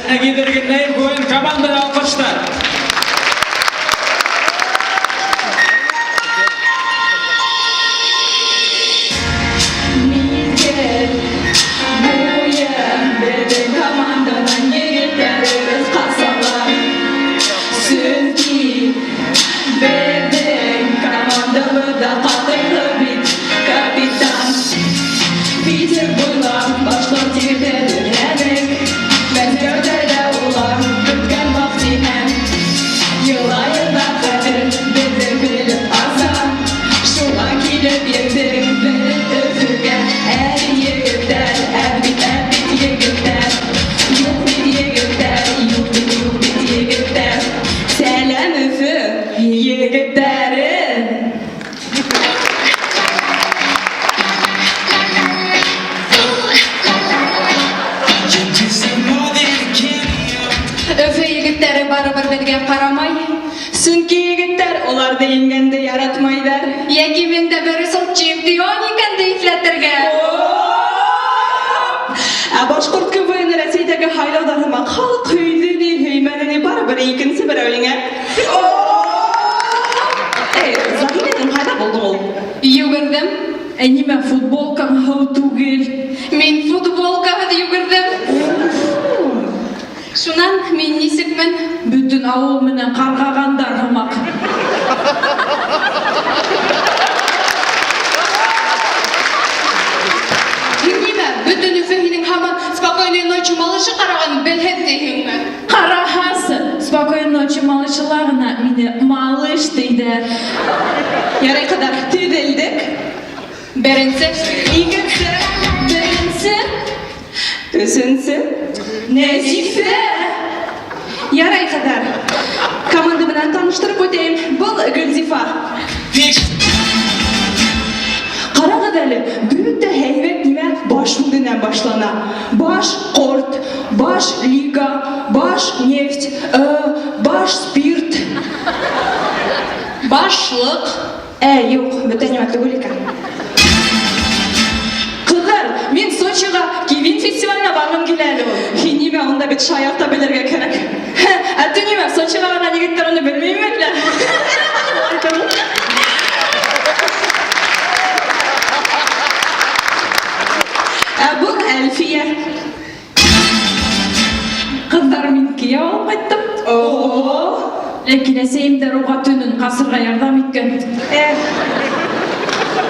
Сәхнәгә килдер КВН команданы алҡыштар. Миҙгел буйы беҙҙең команданан егеттәребеҙ ҡасалар. Сөнки беҙҙең командабыҙҙа ҡатынлы бит капитан. Питер буйлап башҡорт егеттәрен әнек, Мәскәүҙә лә улар көткән ваҡтиһән. Йылайырҙа хәҙер беҙҙе белеп аса, Шуға килеп еттек беҙ Өфөгә. Әй, егеттәр, әҙ бит, әҙ бит егеттәр, Юҡ бит егеттәр, юҡ бит, юҡ бит егеттәр. Сәләм, Өфө егеттәре! Өфө егеттәре барыбер беҙгә ҡарамай. Сөнки егеттәр уларҙы еңгәнде яратмайҙар. Йәки 1001 сум чемпион икәнде иҫләтергә. Ә башҡорт КВН Рәсәйҙәге һайлауҙар һымаҡ халыҡ һөйҙө ни, һөймәне ни, барыбер икенсе берәү еңә. Эй, Заһиҙә, һин ҡайҙа булдың ул? Йүгерҙем. Ә нимә футболкаң һыу түгел? Мин футболкаһыҙ йүгерҙем. Шунан мин нисекмен? Бөтөн ауыл менән ҡарғағандар һымаҡ. Һин нимә, бөтөн Өфө һинең һаман «Спокойной ночи, малыши» ҡарағанын белһен тиһеңме? Ҡараһасы, спокойной ночи, малышыла ғына мине малыш тиҙәр. Ярай, ҡыҙҙар, төҙөлдөк. Беренсе, Икенсе, Беренсе, өсөнсө. Нәзифә. Ярай, ҡыҙҙар. Команда менән таныштырып үтәйем. Был Гөлзифа. Ҡарағыҙ әле, бөтә һәйбәт нимә баш һүҙенән башлана. Баш ҡорт, баш лига, баш нефть, баш спирт. Башлыҡ. Ә, юҡ, бөтә нимә түгел икән. Ҡыҙҙар, мин Сочиға КВН фестиваленә барғым килә әле ул. Һин нимә, унда бит шаярта белергә кәрәк. Ә ты нимә, Сочиға барған егеттәр уны белмәйме әллә? Ә был Әлфиә. Ҡыҙҙар, мин кейәү алып ҡайттым. О, Ләкин әсәйемдәр уға төнөн ҡасырға ярҙам иткән. Эх,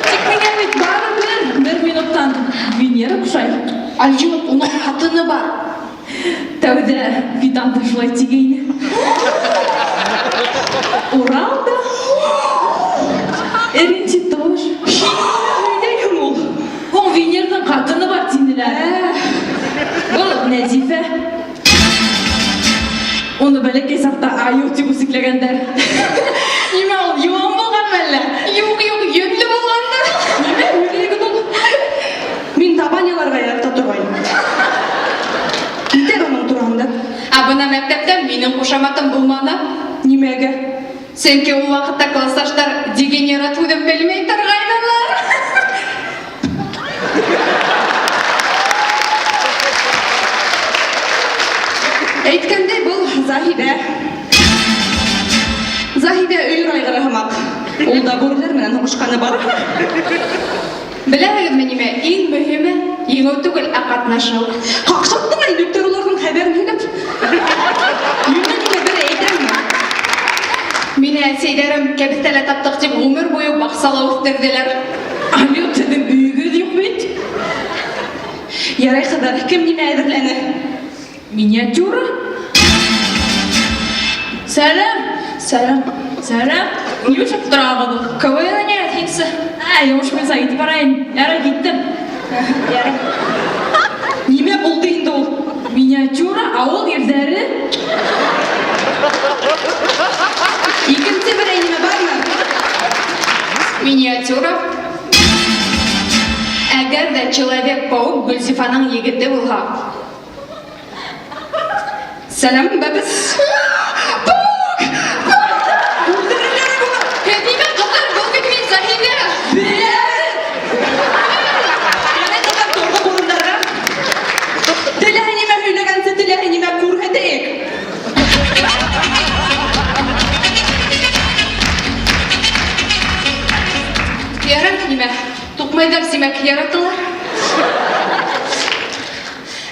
Тик миңә бит барыбер бер минуттан Венера оҡшай. Алйот, уның ҡатыны бар. Тәүҙә Фидан да шулай тигәйне. Урал да. Эренти тоже. Һөйләйһең ул. Һуң Венерҙың ҡатыны бар тинеләр. Был Нәзифә. Уны бәләкәй саҡта айыу тип үсекләгәндәр. Нимә ул, йыуан булғанмы әллә? Юҡ, юҡ, йөнлө булғандыр. Нимә һөйләйһең ул? Мин табан яларға ярата торғайным. Китер уның тураһында. Ә бына мәктәптә минең ҡушаматым булманы. Нимәгә? Сөнки ул ваҡытта класташтар дегенерат һүҙен белмәй торғайнылар. Әйткәндәй, был Заһиҙә. Заһиҙә өйөр айғыры һымаҡ. Ул да бүреләр менән һуғышҡаны бар. Беләһегеҙме нимә? Иң мөһиме еңеү түгел, ә ҡатнашыу. Ҡаҡшаттың инде уларҙың хәбәрен һөйләп. Нимә нимә бер әйтәңме? Мине әсәйҙәрем кәбеҫтә лә таптыҡ тип ғүмер буйы баҡсала үҫтерҙеләр. Алйот, һеҙҙең өйөгөҙ юҡ бит. Ярай, ҡыҙҙар, кем нимә әҙерләне? Миниатюра. Сәләм. Сәләм. Сәләм. Ни эшләп торағыҙ? КВН уйнайһыңсы. Ә, йомош буйынса китеп барайым. Ярай, киттем. Ярай. Нимә булды инде ул? Миниатюра, ауыл ирҙәре. Икенсе берәй нимә бармы? Миниатюра. Әгәр ҙә Человек-паук Гөлзифаның егете булһа. Сәләм, бәбес. Паук! Үлтерерләр быны. Һеҙ нимә, ҡыҙҙар, был бит мин Заһиҙә. Беләбеҙ. Ярай, ҡыҙҙар, торҙоҡ урындарға. Теләһә нимә һөйләгәнсе, теләһә нимә күрһәтә. Танайҙар, тимәк, яраталар.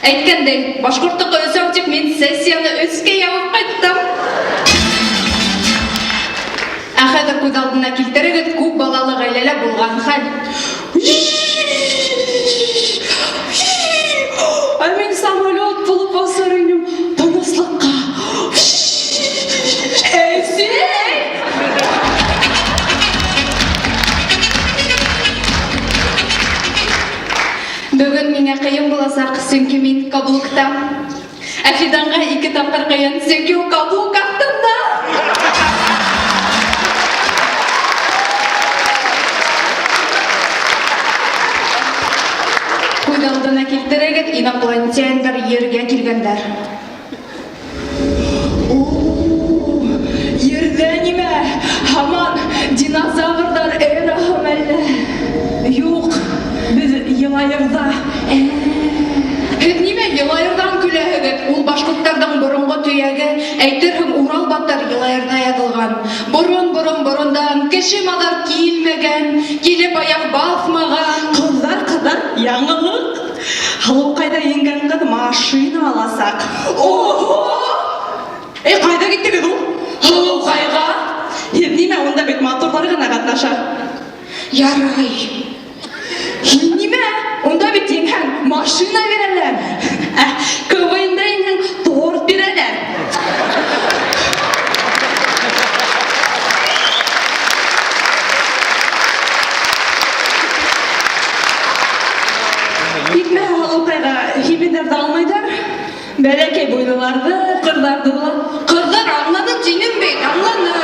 Әйткәндәй, башҡорттоҡо өсәү тип мин сессияны өскә ябып ҡайттым. Ә хәҙер күҙ алдына килтерегеҙ күп балалы ғаиләлә булған хәл. Ә мин самолет булып басар инем тыныслыҡҡа. Әсәй! Бөгөн миңә ҡыйын буласаҡ, сөнки мин каблукта. Ә Фиданға ике тапҡыр ҡыйын, сөнки ул каблук аҫтында. Күҙ алдына килтерегеҙ, инопланетяндар ергә килгәндәр. Ерҙә нимә? Һаман динозаврҙар эраһы мәллә? Юҡ, беҙ Йылайырҙа. Һеҙ нимә Йылайырҙан көләһегеҙ? Ул башҡорттарҙың боронғо төйәге, әйтерһең Урал батыр Йылайырҙа яҙылған. Борон-борон борондан кеше маҙар килмәгән, килеп аяҡ баҫмаған. Ҡыҙҙар, ҡыҙҙар, яңылыҡ. Һылыуҡайҙа еңгән ҡыҙ машина аласаҡ. Ого! Эй, ҡайҙа киттегеҙ ул? Һылыуҡайға. Һеҙ нимә, унда бит матурҙар ғына ҡатнаша. Ярай. Һин нимә? Унда бит еңһәң машина бирәләр. Ә КВНда еңһәң торт бирәләр. Етмәһә һылыуҡайға һибендәрҙе алмайҙар. Бәләкәй буйлыларҙы, ҡыҙҙарҙы ла. Ҡыҙҙар аңланым тинем бит, аңланым.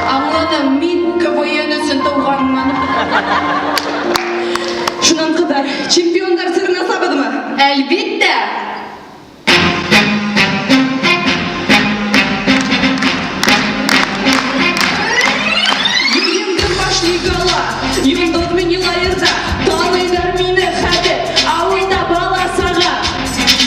Аңланым, мин КВН өсөн тыуғанмын. Шунан ҡыҙҙар, чемпиондар серен асабыҙмы? Әлбиттә. Еңдем баш лигала, йондоҙ мин Йылайырҙа, таныйҙар мине хәҙер, ауылда бала-саға.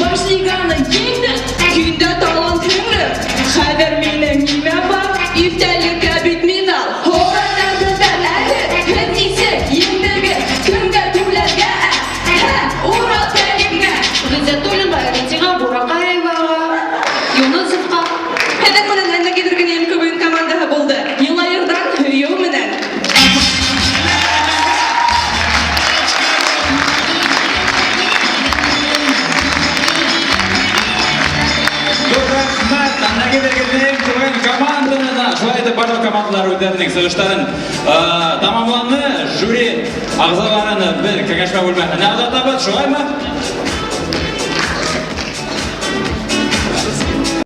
Баш лиганы еңдем, һин дә талант һеңлем. Хәҙер минең нимә бар, иҫтәлеккә бит миҙал. Һорайҙар беҙҙән әле, һеҙ нисек еңдегеҙ, кемгә түләргә? Һә, Урал Кәримгә. Ғиззәтуллинға, Ритиға, Бураҡаеваға, Юнысовҡа. Һеҙҙең менән әллә килергән КВН командаһы булды. Йылайырҙан һөйөү менән. Ҙур рәхмәт Нагиҙергеҙҙең КВН командаһына. Шулай итеп барлыҡ командалар үҙҙәренең сығыштарын тамамланы. Жюри ағзаларын беҙ кәңәшмә бүлмәһенә оҙатабыҙ. Шулаймы?